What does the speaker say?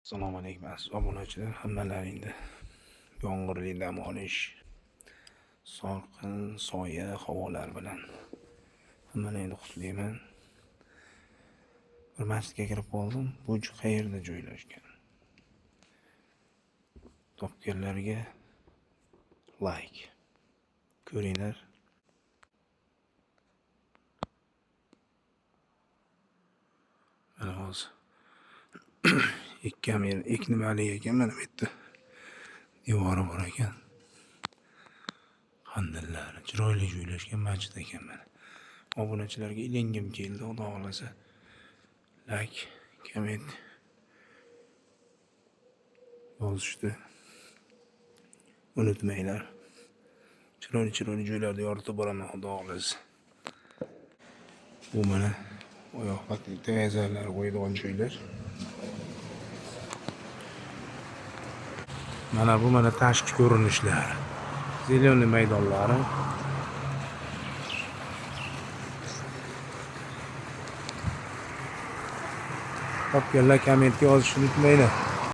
Assalomu alaykum, aziz obunachilar, hammalaringni yomg'irli dam olish, sokin soya havolar bilan hammalaringni qutlayman. Bir masjidga kirib qoldim. Bu qayerda joylashgan? Topganlarga like. Ko'ringlar. Mana hozir ikki nimali ekan, mana bu yerda devori bor ekan. Qandillari chiroyli joylashgan masjid ekan mana. Obunachilarga ilingim keldi, Xudo xohlasa. Like, komment yozishni unutmanglar. Chiroyli chiroyli joylarda yoritib boraman, Xudo xohlasa. Bu mana oyoq tayazarlar qo'yadigan joylar. Mana bu mana tashqi ko'rinishlari. Zelenый maydonlari. Topganlar kommentga yozishni unutmanglar.